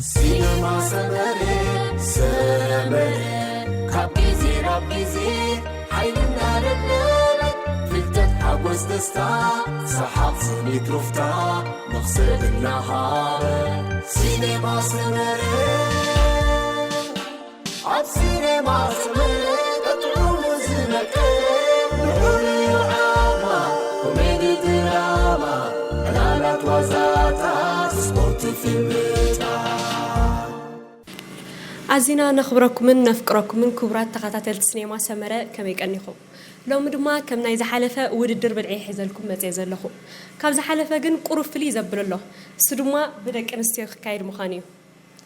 ሲነማ ሰመረ፣ ሰመረ፣ ካብ ግዜ ናብ ግዜ ሓይሊ እናለበለበት፣ ፍልጠት፣ ሓጎስ፣ ደስታ፣ ሰሓቕ፣ ስኒት፣ ሩፍታ፣ መኽሰብ እናሃበ። ሲነማ ሰመረ፣ ኣብ ሲነማ ሰመረ፣ ጥዑሙ ዝመቀረ፣ ልዑል እዩ ዓቕማ፣ ኮሜዲ፣ ድራማ፣ ዕላላት፣ ዋዛታት፣ ስፖርት፣ ፊልምታት። ኣዚና ነኽብረኩምን ነፍቅረኩምን ክቡራት ተኸታተልቲ ሲኔማ ሰመረ፣ ከመይ ቀኒኹም? ሎሚ ድማ ከም ናይ ዝሓለፈ ውድድር ብልዒ ሒዘልኩም መጽየ ዘለኹ። ካብ ዝሓለፈ ግን ቁሩብ ፍልይ ዘብል ኣሎ። እሱ ድማ ብደቂ ኣንስትዮ ክካየድ ምዃኑ እዩ።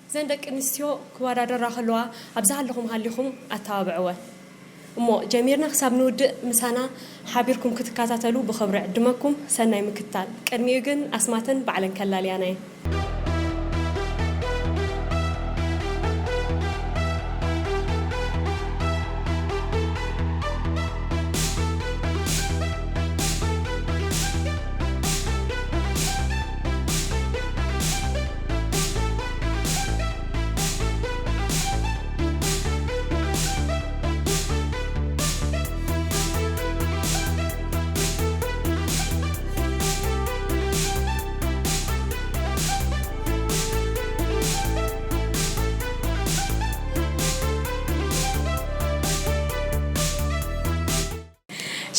እዘን ደቂ ኣንስትዮ ክወዳደራ ከለዋ ኣብ ዝሃለኹም ሃሊኹም ኣተባብዕወን። እሞ ጀሚርና ክሳብ ንውድእ ምሳና ሓቢርኩም ክትከታተሉ ብኽብሪ ዕድመኩም። ሰናይ ምክትታል። ቅድሚኡ ግን ኣስማተን ባዕለን ከላልያና እየን።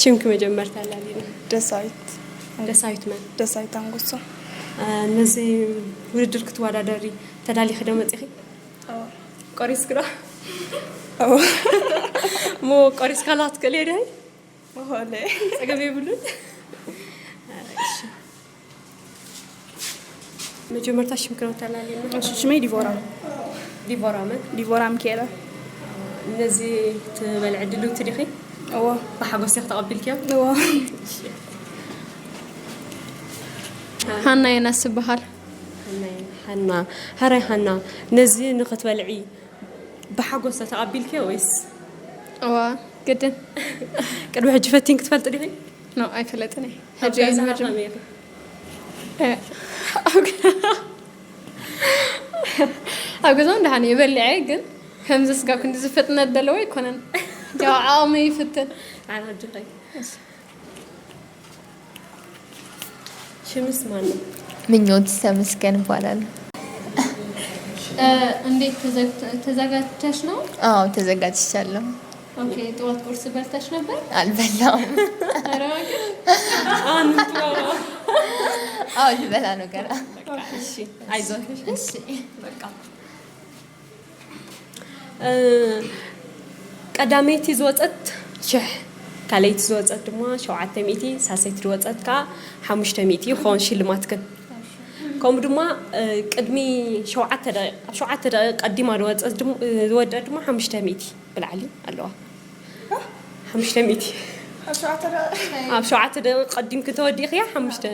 ሽምኪ መጀመርታ ኣላሊና። ደሳዊት። ደሳዊት መን? ደሳዊት ኣንጎሶ። አ፣ ነዚ ውድድር ክትወዳደሪ ተዳሊኺ ዶ መጺኺ? ኣዎ። ቆሪስኪ ዶ? ኣዎ። እሞ ቆሪስካ ላ ትክእልዮ ዶ? እኽእል። ጸገም የብሉን። እሺ። መጀመርታ ሽምኪ ዶ ተላልየና? እሺ፣ ሽመይ ዲቦራ። ዲቦራ መን? ዲቦራ ሚካኤለ። ነዚ ትበልዒ ድልውቲ ዲኺ? እወ። ብሓጎስ ዲኺ ተቐቢልክዮ? እወ። እሺ። ሃና የናስ እበሃል። ሃና፣ ሃና። ሃራይ ሃና፣ ነዚ ንኽትበልዒ ብሓጎስ ተቐቢልክዮ ወይስ? እወ፣ ግድን። ቅድሚ ሕጂ ፈቲንኪ ትፈልጢ ዲኺ? ኖ፣ ኣይፈለጥን እየ። ኣብ ሕጂ ገዛ ዝመርም። ከመይ ኢኺ? እ፣ ኣብ ገ-፣ ኣብ ገዛ እውን ደሓን እየ በሊዐ፣ ግን ከምዚ ስጋብ ክንዲ ዝፍጥነት ዘለዎ ኣይኮነን። ያው ዓቕሚ ይፍትን። ኣነ ሕጂ ኸይ-፣ እሺ። ሽምስ ማን ነው? ምኞት ተመስገን እባላለሁ። እ፣ እንዴት ተዘግ-፣ ተዘጋጅተሽ ነው? አዎ፣ ተዘጋጅቻለሁ። ኦኬ፣ ጠዋት ቁርስ በልተሽ ነበር? አልበላሁም። ኧረ እባክሽ። አንተ። አዎ፣ ልበላ ነው ገና። እሺ፣ አይዞሽ። እሺ። በቃ። እ፣ ቀዳመይቲ ዝወጸት ሽሕ፣ ካልኣይቲ ዝወጸት ድማ ሸውዓተ ሚእቲ፣ ሳልሰይቲ ዝወጸት ከኣ ሓሙሽተ ሚእቲ ይኸውን ሽልማትክን። ከምኡ ድማ፣ እ፣ ቅድሚ ሸውዓተ ደቂቕ፣ ኣብ ሸውዓተ ደቂቕ ቀዲማ ዝወጸት ድም-፣ እ፣ ዝወደት ድማ ሓሙሽተ ሚእቲ ብላዕሊ ኣለዋ። ሓሙሽተ ሚእቲ። ኣብ ሸውዓተ ደቂቕ? ኣብ ሸውዓተ ደቂቕ ቀዲምኪ እንተወዲእኽያ፣ ሓሙሽተ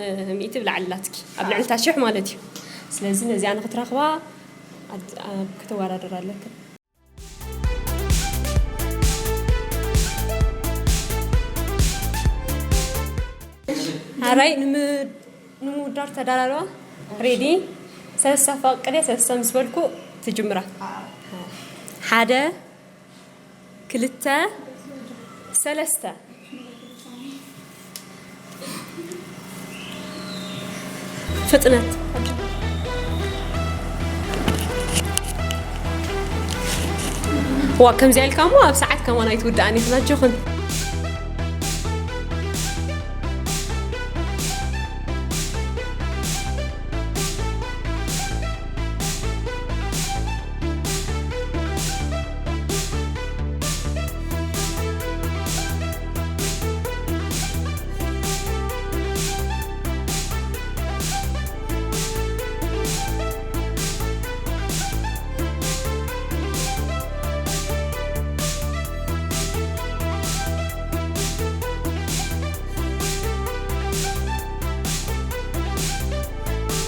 ሚእቲ ብላዕሊ ኣላትኪ። ኣብ ልዕሊ እታ ሽሕ ማለት እዩ። ስለዚ ነዚኣ ንኽትረኽባ ኣድ-፣ ኣብ፣ ክትወዳደራ ኣለክን። ሓራይ፣ ንም-፣ ንምውዳር ተዳላለዋ። ሬዲ? ሰለስተ ፈቅደ፣ ሰለስተ ምስ በልኩ ትጅምራ። ሓደ፣ ክልተ፣ ሰለስተ። ፍጥነት። ዋ፣ ከምዚኣ ኢልካ እሞ ኣብ ሰዓት ከማን ኣይትውድኣን ኢኽን፣ ኣጆኽን።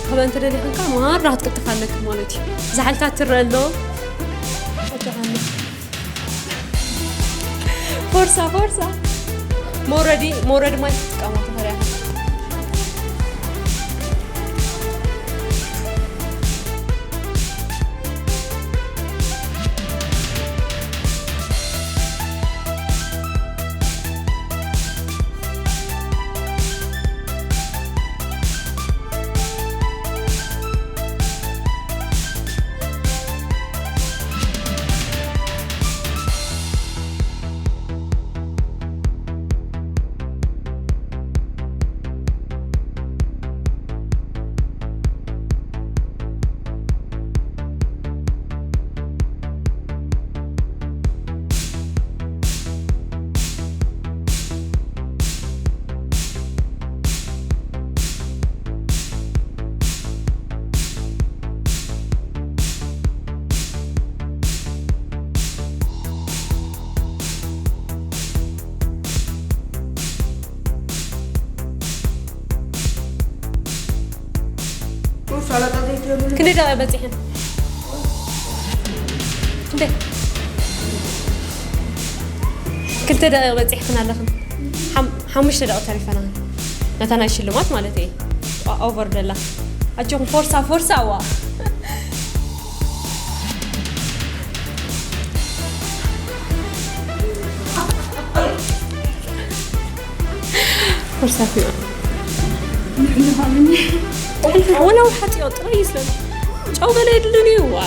ክበን ተደሊኽንካ ማራ ክትቅልጥፍ ኣለክ ማለት እዩ። ዛሕልታት ትረአ ኣሎ። ፎርሳ፣ ፎርሳ። መውረዲ፣ መውረዲ ማይ ትጥቀማ ተፈሪያ። ክንደይ ደቂቕ በፂሕን? ክንደይ? ክልተ ደቂቕ በፂሕክን ኣለኽን። ሓም-፣ ሓሙሽተ ደቂቕ ተሪፈና። ነታ ናይ ሽልማት ማለት እየ። ኦ-፣ ኦቨር ደላ። ኣጆኹም፣ ፎርሳ፣ ፎርሳ፣ ዋ። ፎርሳ ፊዮ። ወላ ውሓጥ እዮ፣ ጥራይ ይስለን። ጨው ገለ የድልን እዩ። ዋ።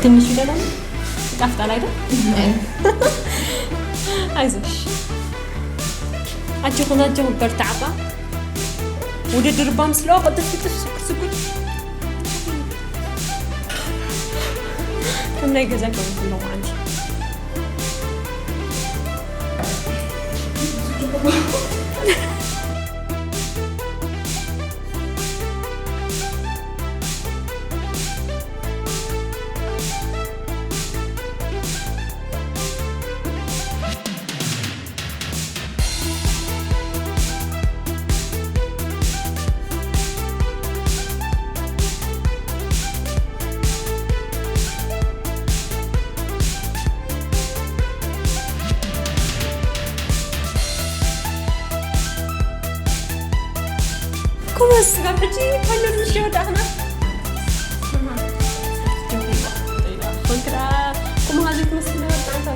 ትንሽ ይደላል። ይጣፍጣል አይደል? አይዞሽ። ኣጆኹም፣ ኣጆኹም፣ በርትዓባ። ውድድር እባ ምስለዋ ቅልጥፍ ቅልጥፍ፣ ስኩት ስኩት። ከም ናይ ገዛ ኮነ ኣለኹ ኣንቲ። ኩመስ ስጋብ ሕጂ ከሎ ምሽ ይወዳእና። ኮንክራ ኩምኻ ዘይትመስል ነበርካ ኣንታ።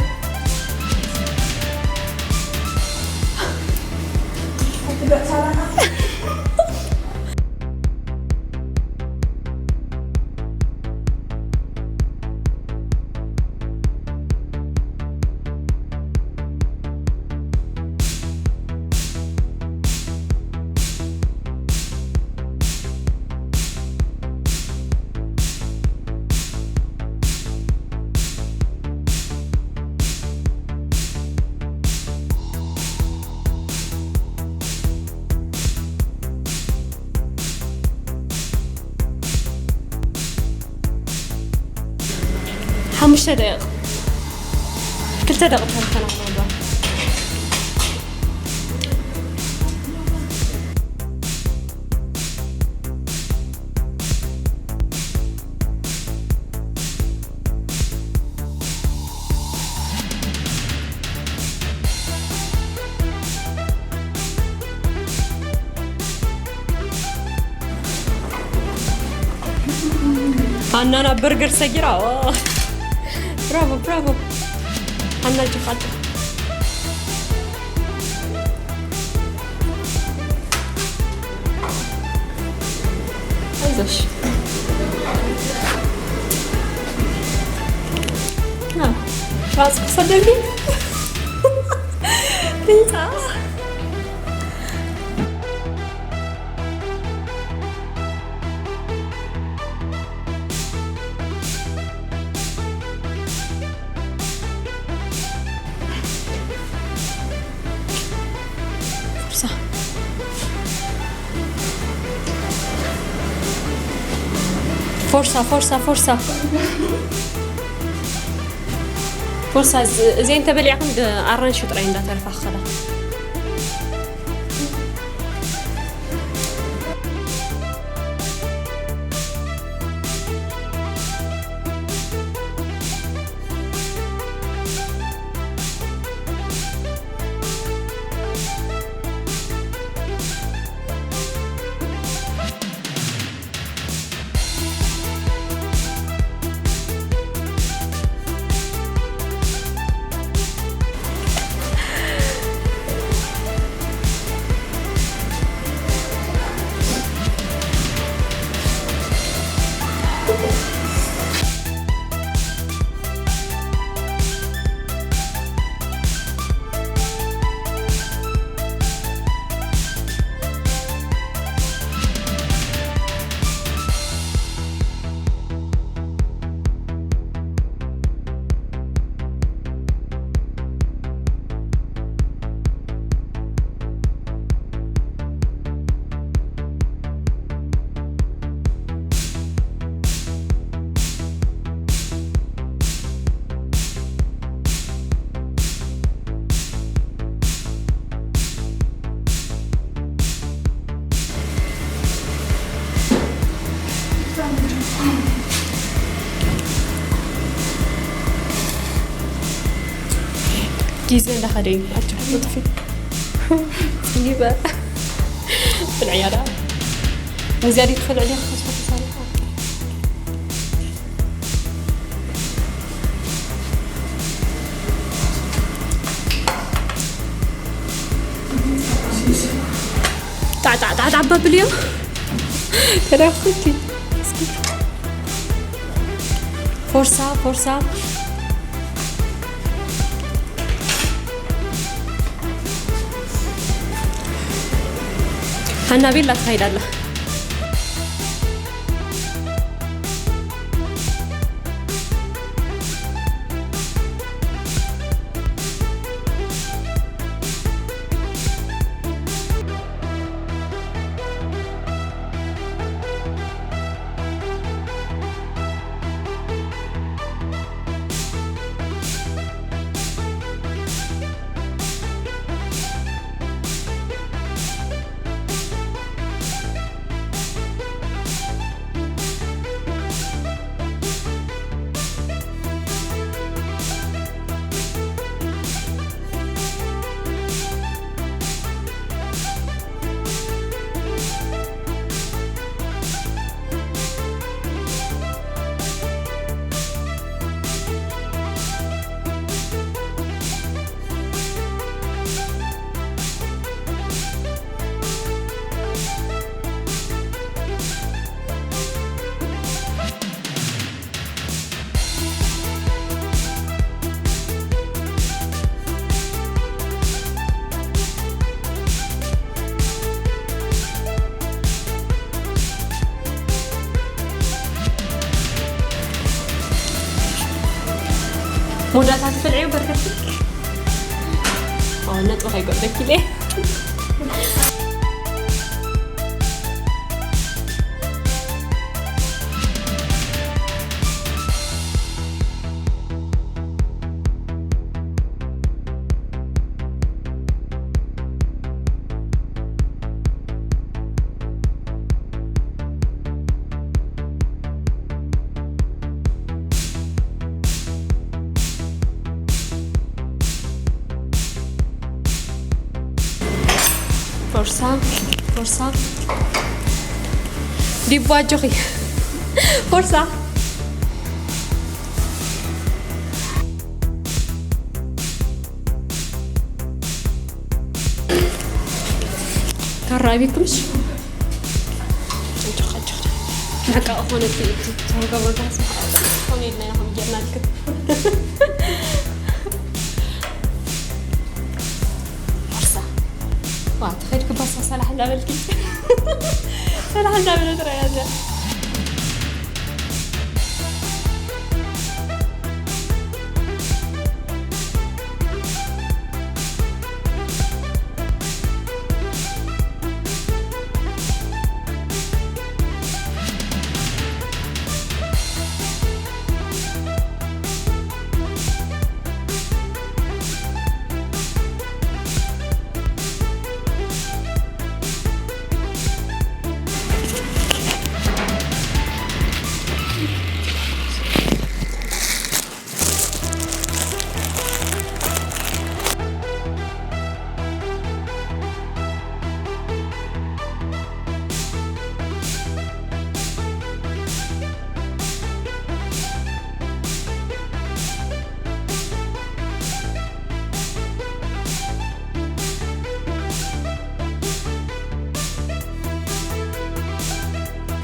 ሓሙሽተ ደቂቕ፣ ክልተ ደቂቕ ተረፈና ክነብላ። ሃናና በርገር ሰጊራ። ኦ። ብራቮ፣ ብራቮ። ሃና ጅፋት። ኣይዞሽ። ና፣ ራስ ክሰደልኩ። ፒዛ። ፎርሳ። ፎርሳ፣ ፎርሳ፣ ፎርሳ። ፎርሳ፣ እዚ፣ እዚ እንተበሊዕክን ድ-፣ ኣራንሺ ጥራይ እንዳተርፋ ክኸዳ። ግዜ እንዳኸደ እዩ። ኣጆኺ ጥጥፊ። ጽጊበ። ብልዕያ ደኣ። ነዚኣ ድዩ ትፈልዕ ዲኻ? ጣዕጣዕጣዕጣዕ በብልዮ። ተዳፍቲ። እስኪ። ፎርሳ፣ ፎርሳ። ሃና ቤላ ትኸይድ ኣላ። ሞዳታት ትፈልዕዮ በርከት። ኦ፣ ነጥቢ ከይጎድለኪ ኢለ። ፎርሳ፣ ፎርሳ። ዲቦ ኣጆኺ። ፎርሳ። ካራ ኣቢኩምሽ? ኣጆኺ፣ ኣጆኺ። መሕቀቒ ኾነኪ እቲ ተወጋወጋ ስማ። ኾነ ኢልና ኢና ከም ጌርና ልክት። ፎርሳ። ዋ፣ ተኸድኪ ባሳ ሰላሕ እንዳበልኪ። ሰላሕ እንዳበለ ጥራይ እያ እዚኣ።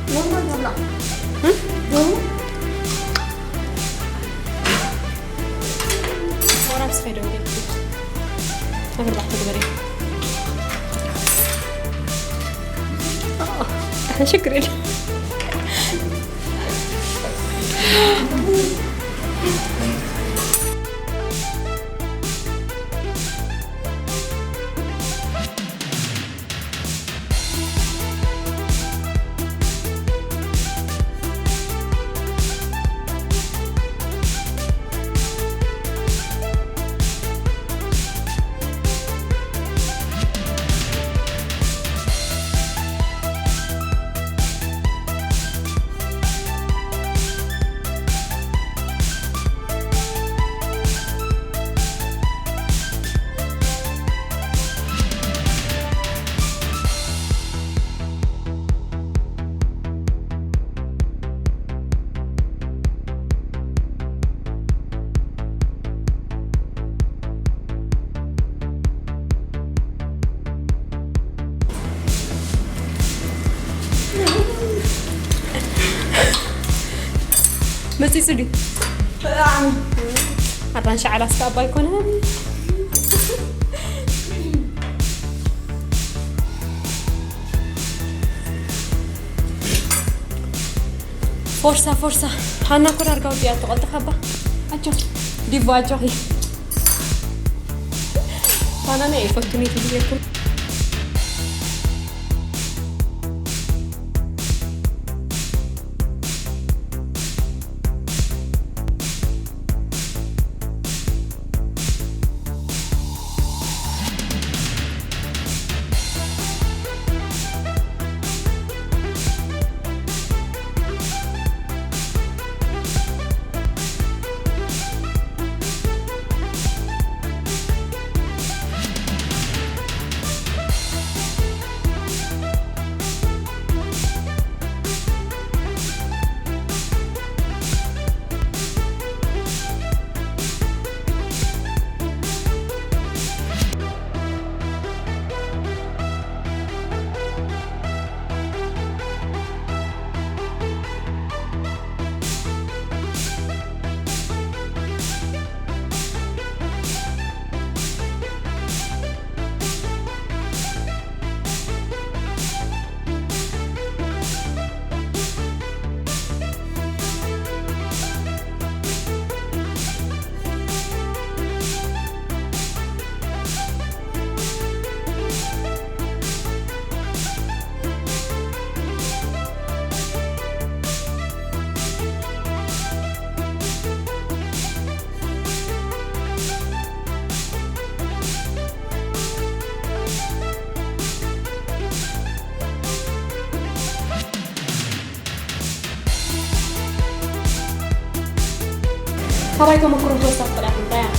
ኖርማል ተብላ። እም? ኖርማል። ወራብ ስፈይ ደው ይል። ኣርባዕተ ግበሪ። ኣዎ፣ ሽግር የለ። ሲሱዲ ኣራንሺ ዓላስካ ኣባ ኣይኮነን። ፎርሳ ፎርሳ። ሃና እኮ ዳርጋ ወዲኣ ተቐልጥፍ ኣባ። ኣጆኺ ዲቦ ኣጆኺ። ባናና ይፈቱኒ ትብልኩም። ካባይ ተመክሮ ተወሳኺ ጥራሕ እንታይ እያ?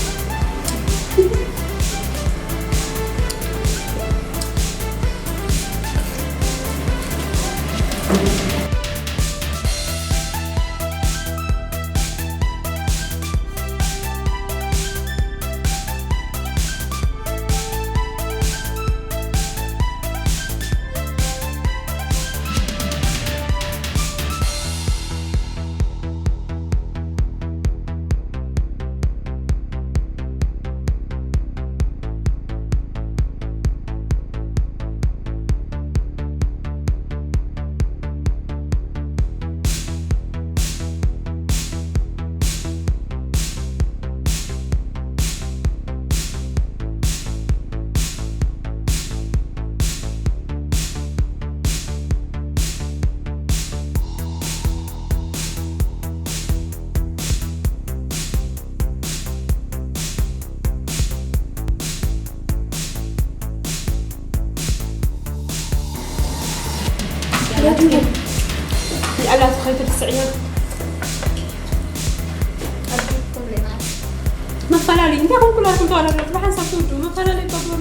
ኣላ ተኸይተ ትስዕያ። መፈላለዩ እንታይ ኮንኩላኩም ተዋላለ ብሓንሳብ ትውዱ መፈላለዩ ተገሩ።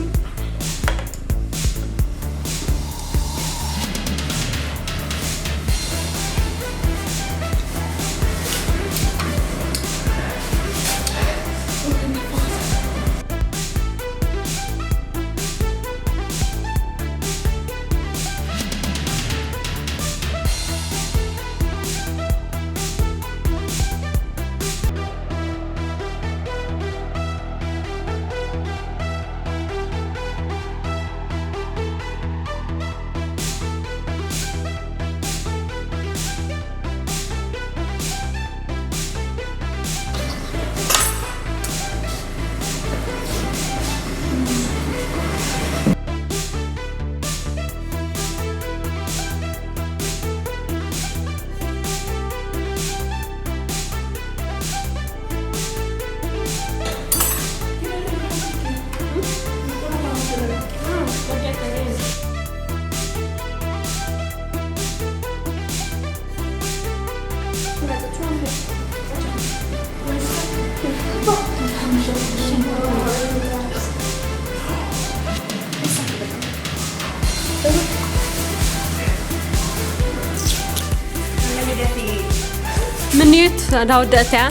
ምንዮት እንዳወደአት እያ።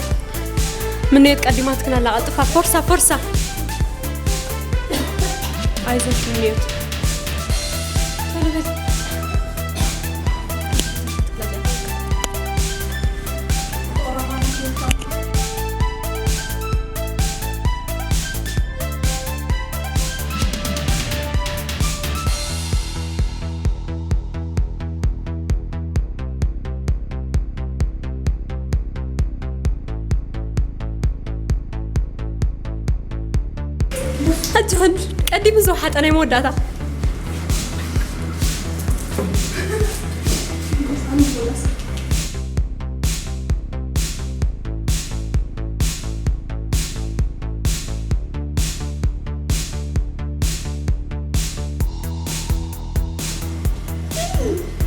ምንዮት ቀዲማትክን ኣላ። ቀልጥፋ፣ ፎርሳ፣ ፎርሳ። ኣይዞሽ ምንዮት። ቶሎ በል። ትኸን ቀዲሙ ዝወሓጠ ናይ መወዳእታ።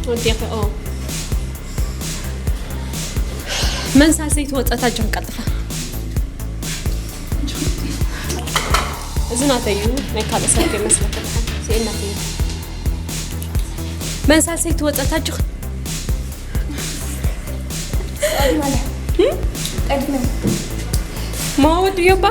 ወዲኺ፣ ኦ። መን ሳልሰይቲ ወጸት ኣጆኺ ቀልጥፋ። እዚ ናተይ እዩ፣ ናይ ካልእ ሰብ ከይመስለካ። ስኤል ናተይ እዩ። መን ሳልሰይቲ ወጸት ኣጆኺ። ቀድመ። ማ ወዲ ዮባ?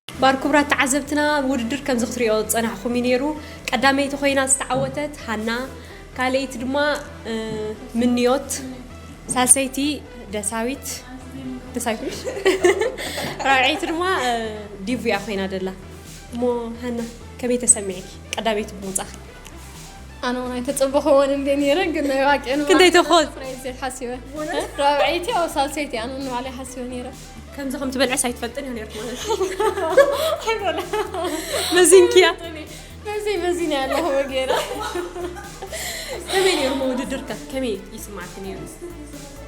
ባር ክቡራት ተዓዘብትና፣ ውድድር ከምዚ ክትሪኦ ዝጸናሕኹም እዩ ነይሩ። ቀዳመይቲ ኮይና ዝተዓወተት ሃና፣ ካልኣይቲ ድማ፣ እ፣ ምንዮት፣ ሳልሰይቲ ደሳዊት፣ ደሳዊት ምሽ? ራብዐይቲ ድማ፣ እ፣ ዲቭ እያ ኮይና ደላ። እሞ ሃና፣ ከመይ ተሰሚዕኪ ቀዳመይቲ ብምውጻእኪ? ኣነ እውን ኣይተጸበኽዎን እንደ ነይረ፣ ግን ናይ ዋቄ ንባዕ ክንደይ ትኾን? ሰርፕራይዝ እየ ሓሲበ። እ? ራብዐይቲ ኣብ ሳልሰይቲ ኣነ ንባዕለይ ሓሲበ ነይረ። ከምዚ ከም ትበልዕስ ኣይትፈልጥን ኢኻ ነይርኪ ማለት እዩ። ኣይበላ። መዚንክያ? መዚ-፣ መዚነ ኣለኹ ገይረ። ከመይ ነይሩ ውድድርካ? ከመይ ይስማዕኪ ነይሩ?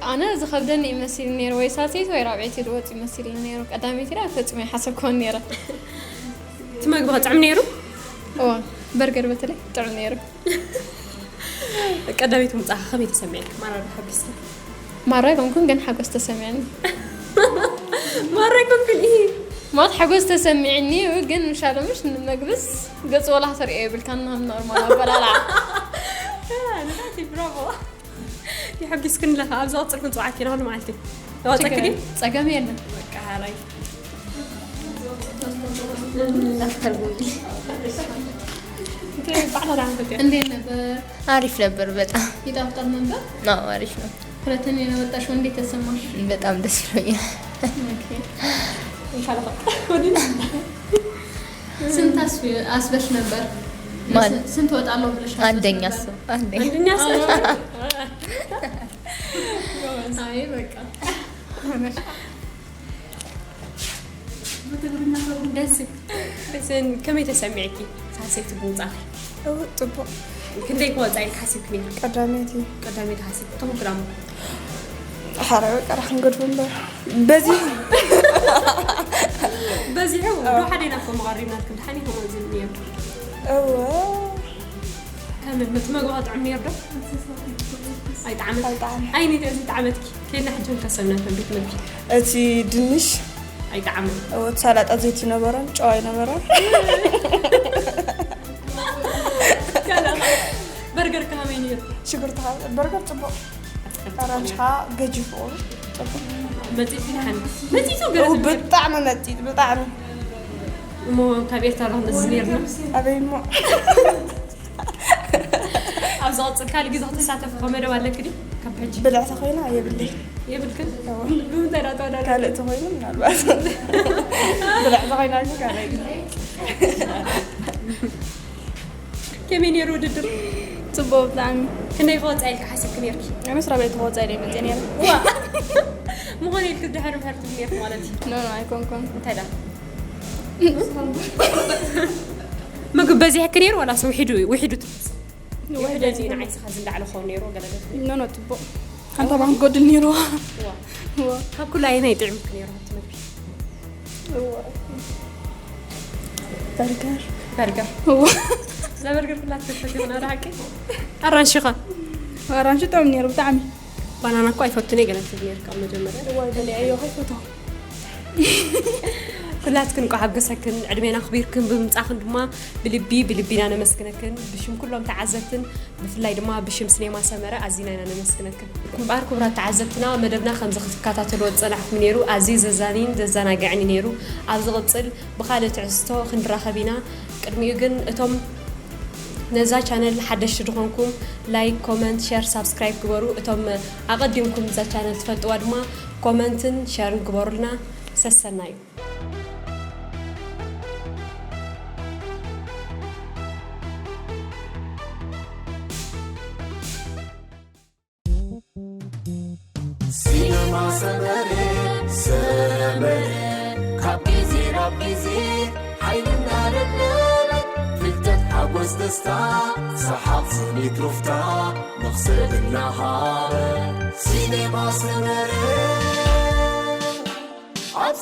ኣነ ዝኸብደኒ እዩ መሲሉ ነይሩ፣ ወይ ሳልሰይቲ ወይ ራብዐይቲ ዝወጽእ መሲሉ ነይሩ። ቀዳመይቲ ደኣ ፈጺመ ኣይሓሰብኩዎን ነይረ። እቲ መግቢ ጥዑም ነይሩ? እወ፣ በርገር በተለይ ጥዑም ነይሩ። ቀዳመይቲ ምምጻእኻ ከመይ ተሰሚዕኪ? ማራ ዶ ሓጒስኪ? ማራ ኣይኮንኩን፣ ግን ሓጎስ ተሰሚዕኒ። ማራ ኣይኮንኩን፣ ኢሂ። ማለት ሓጎስ ተሰሚዕኒ እዩ፣ ግን ምሻሎ ምሽ ንመግብስ ገጹ ወላ ክተርእዮ የብልካን፣ ናብ ኖርማል ኣበላልዓ። አ፣ ንፋዕቲ፣ ብራቮ። የሐጒስክን ኣለኻ። ኣብ ዝቐጽል ክንጽውዓኪ ኢና ኩሉ መዓልቲ። ይወጸኪ ድዩ? ጸገም የለን። በቃ፣ ሃራይ። እንዳትተርጉምልኝ። እንዴት ነበር? አሪፍ ነበር በጣም። ይጣፍጣል ነበር? አዎ፣ አሪፍ ነው። ሁለተኛ ነው የወጣሽው፣ እንዴት ተሰማሽ? በጣም ደስ ብሎኛል። ኦኬ። ኢንሻአላህ። ስንት አስበ-፣ አስበሽ ነበር? ማን? ስንት እወጣለሁ ብለሽ አስበሽ አንደኛ ነበር? ሰው፣ አንደኛ። አንደኛ ሰው። አዎ። አይ በቃ። ደስ፣ ደስ፣ ከመይ ተሰሚዕኪ ሳልሰይቲ ብምውጻእኪ? እው፣ ጽቡቕ። ክንደይ ክወጻ ኢልኪ ሓሲብኪ ነይርኪ? ቀዳመይቲ። ቀዳመይቲ ሓሲብኪ። እቶም ክዳሞ? ሓራዊ ቀራ ክንገድፎ እምበር። በዚ-፣ በዚሑ፣ ዶ ሓደ ኢና ከም ኣቐሪብናልኩም፣ ድሓን ኢኹም ኣብዚ ነይሩ። እወ። ከመይ፣ እቲ መግቢ ጥዑም ነይሩ ዶ? ኣይጠዓመን? ኣይጠዓመን። ኣይነይቲ እዚ ጠዓመትኪ? ከይድና ሕጂ እውን ከሰብና ከም ቤት መግቢ። እቲ ድንሽ ኣይጠዓመን። እወ፣ እቲ ሰላጣ ዘይቲ ነበረን፣ ጨው ኣይነበረን። በርገር ከመይ ነይሩ? ሽጉርቲ ሓ-፣ በርገር ጽቡቕ። ኣራንሽ ኸኣ ገጂፉ ጽቡቕ። መጺጽ ይሓን። መጺጹ ገለ እው፣ ትብል። ብጣዕሚ መጺጽ፣ ብጣዕሚ። እሞ ካብ ኤርትራ ዶ ክንድዚ ነርና? ኣበይ እሞ ኣብ ዝቐፅል ካልእ ግዜ ክትሳተፍ ከ መደብ ኣለክ ድዩ? ካብ ሕጂ ብልዕቲ ኮይና የብለይ። የብልክን? ብምንታይ ዳ ተወዳደ? ካልእ ተኮይኑ ምናልባት ብልዕቲ ኮይና ግን ካልእ ከመይ ነይሩ ውድድር? ጽቡቅ ብጣዕሚ። ክንደይ ክወፅኣ ኢልክ ሓሲብክ ነርኪ? ኣነስ ራብዓይቲ ክወፅኣ ኢለ መፅእ ነይረ። ምኾነ ኢልክ ድሕሪ ምሕርቲ ነርክ ማለት እዩ። ኖ ኖ ኣይኮንኩን። እንታይ ዳ? ምግብ በዚሕክ ነይሩ ዋላስ ውሒዱ ውሒዱ ትብስ? ውሕደኒ ንዓይ ስኻ ዝንዳዕለ ክኸውን ነይሩ ገለ ገለ ኖ ኖ ጽቡቅ። ሓንታ ባንክ ጎድል ነይርዋ። ዋ። ዋ። ካብ ኩሉ ኣየናይ ጥዕምክ ነይሩ ሃብቲ ምግቢ? በርገር በርገር። ዋ። እዛ በርገር ኩላ ትፈትዮ ና ሓቂ? ኣራንሺ ኸ? ኣራንሺ ጥዑም ነይሩ ብጣዕሚ። ባናና እኮ ኣይፈቱን እየ ገለ ትብል ነይርካ ኣብ መጀመርያ። እዋይ በሊዐዮ ከይፈትዎ ኩላትክን እንኳዕ ሓጎሰክን ዕድሜና ኣኽቢርክን ብምምጻኽን ድማ ብልቢ ብልቢና ነመስግነክን ብሽም ኩሎም ተዓዘብትን ብፍላይ ድማ ብሽም ስኔማ ሰመረ ኣዚና ኢና ነመስግነክን። እምበኣር ክቡራት ተዓዘብትና መደብና ከምዚ ክትከታተልዎ ዝጸናሕኩም ነይሩ ኣዝዩ ዘዛንይን ዘዘናግዕን እዩ ነይሩ። ኣብ ዝቕጽል ብኻልእ ትሕዝቶ ክንራኸብ ኢና። ቅድሚኡ ግን እቶም ነዛ ቻነል ሓደሽቲ ዝኾንኩም ላይክ፣ ኮመንት፣ ሸር፣ ሳብስክራይብ ግበሩ። እቶም ኣቐዲምኩም እዛ ቻነል ትፈልጥዋ ድማ ኮመንትን ሸርን ግበሩልና። ሰሰናዩ። ሲነማ ሰመረ ሰመረ ካብ ግዜ ናብ ግዜ ሓይልና ለብለበ ፍልጠት ሓጎስ ደስታ ሰሓቕ ስኒት ሩፍታ መኽሰብ እናሃበ ሲነማ ሰመረ ኣብ